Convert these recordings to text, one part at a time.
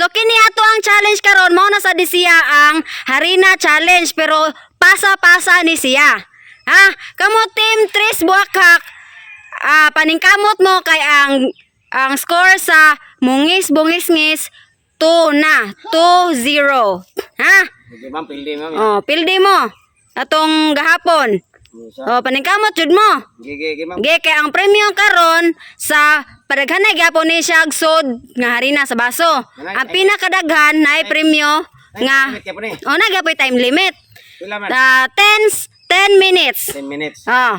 So kini ato ang challenge karon, mao na sa di siya ang harina challenge, pero pasa-pasa ni siya. Ha? Kamo Team Tres Buakak, paningkamot mo kay ang score sa Mungis Bungis Ngis 2 na, 2-0. Ha? Sige ma'am, pildi ma'am. Oh, pildi mo atong gahapon. Oh, paningkamot jud mo. Sige, sige ma'am. Ge, kay ang premyo karon sa padaghanay gyapon ni siya og sod nga harina sa baso. Ang pinakadaghan na premyo nga Kaya po ni. oh, na gyapoy time limit. Pila man? 10 10 minutes. 10 minutes. Oh.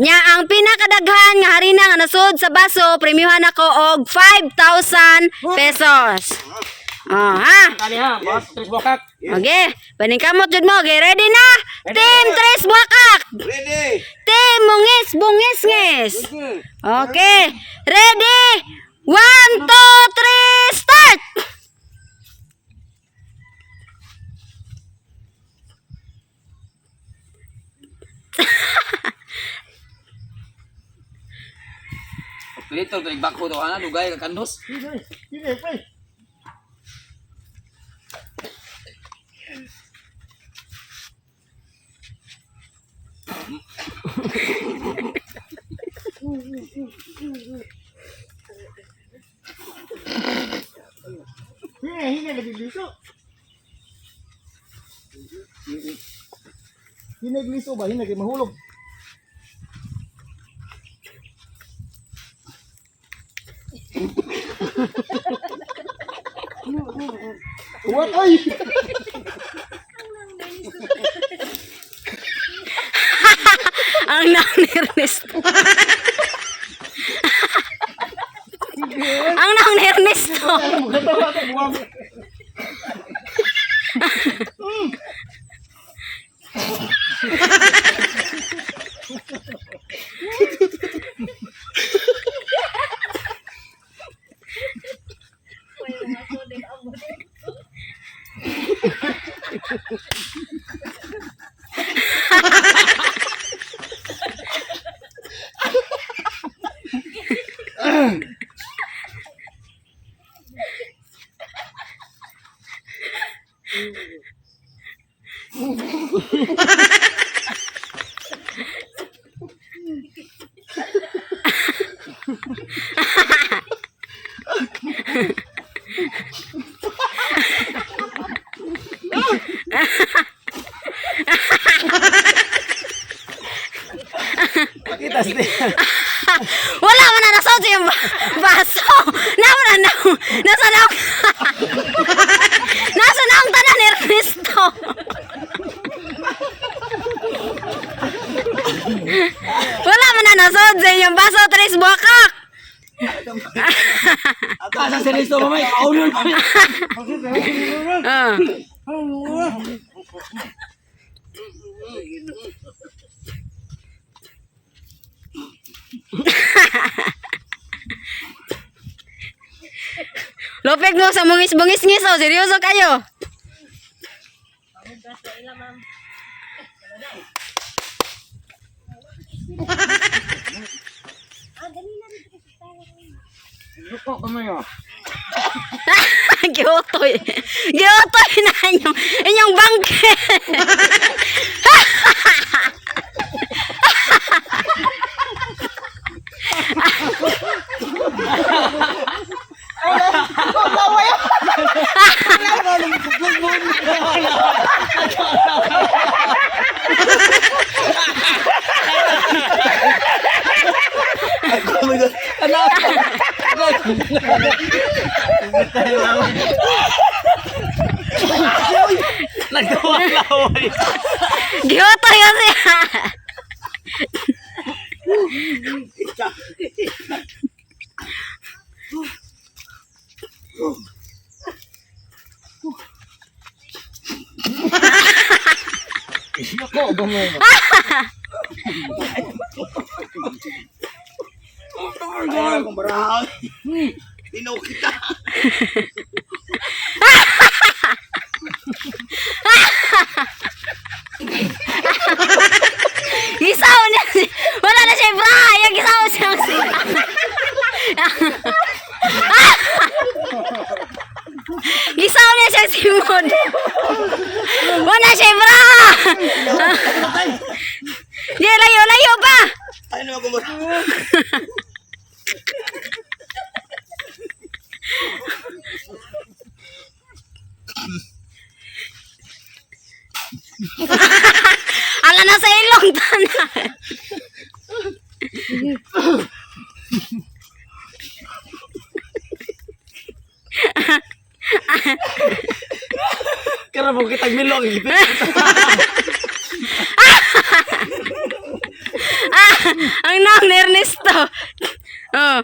Nya ang pinakadaghan nga harina nga nasud sa baso, premyohan ako og 5,000 pesos. Oh, ha? Kani ha, boss, Tres Bokak. Okay, paningkamot jud mo. Okay, ready na? Team Tres Buakak. Ready. Team Mungis Bungis Ngis. Okay, ready? 1, 2, 3, start! Pilito, tulig bako to ana, dugay ka kandos. Hina, hina, nagliso. Hina, nagliso ba? Hina, kay mahulog. What ay? Ang naong ni Ernesto. Ang naong ni Ernesto. Pakita siya. Wala man na nasod sa iyong baso. Naman na na. Nasa na. Nasa na ang tanan ni Ernesto. Wala man na nasod sa iyong baso, Tres Buakak. Asa si Risto mamay, kaulon pa. Ah. Lopeg mo sa mungis-bungis ngis oh, seryoso kayo. Luko kamay oh. Giutoy. Giutoy na inyong bangke. Nagtawa-laway. Giutoy kasi. Nako, gamay. Ayaw akong barahaw. Tinaw kita. Gisaw niya. Wala na siya bra. Yung gisaw siya. Gisaw niya siya simod. Wala siya bra. Di layo layo pa. Ay, naman akong baraha. Ala na sa ilong tanan. Kara mo kitag milong. Ah, ang naong ni Ernesto. Oh.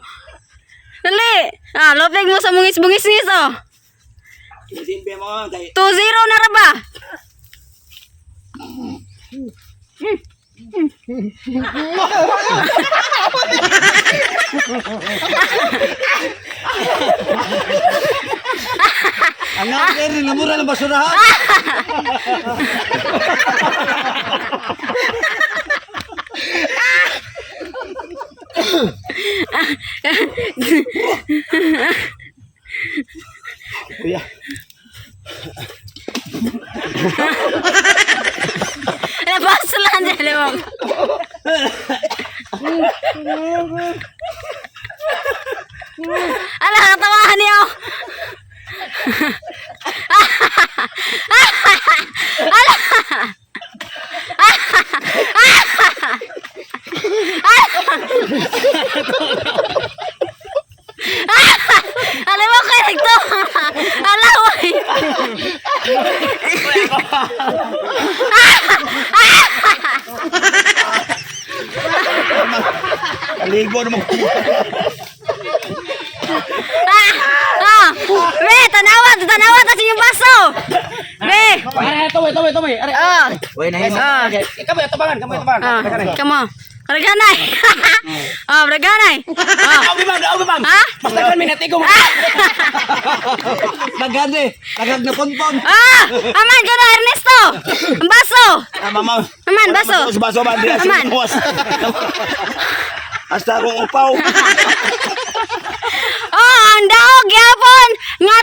Dali. Ah, lopeg mo sa mungis-bungis ngis oh. Simpe mo kay 2-0 na ra ba? Ang nga rin namura ng basura. Kuya. Labas lang dali mo. Ala, katawahan niyo. Ala! Alam mo kayo nagto. Ala, oy. Aligo naman. Ah! Ah! Be, tanawa, tanawa ta sa inyong baso. Be. Are, tumay, tumay, tumay. Are. Ah, Uy, nahimo. Ah. Ikaw ba tabangan, kamoy tabangan. ah, come on. Raganay. Ah, raganay. Ah. Awi ma'am, awi ma'am. Ha? Basta kan minatigo mo. Daghan eh. Daghan na ponpon. Ah! Aman ka na, Ernesto! Ang baso! Ah, mama. Aman, baso! Baso, baso, ba? Di Aman. asin. Hasta akong upaw. Oh, ang daog gyapon nga.